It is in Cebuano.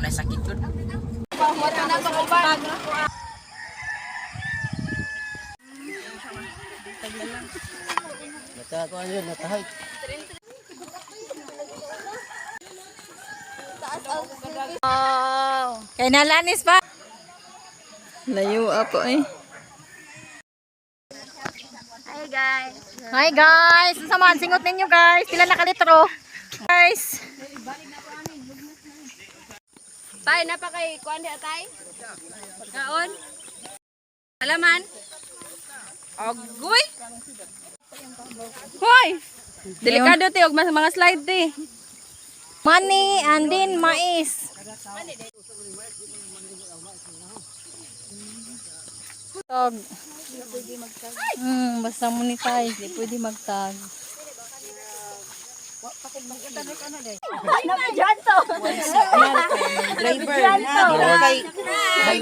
na sakit yun. Nakakuan yun, nakahike. Kay nalanis pa. Layo apo eh. Hi guys. Hi guys! Unsa man singot ninyo guys? Pila na kalitro? Guys. Tay, napa kay kuan di atay? Pagkaon. Alaman. Agoy. Hoy. Delikado ti og mas mga slide ti. Money and then mais. Tag. Basta monetize, di pwede magtag. Driver. Kay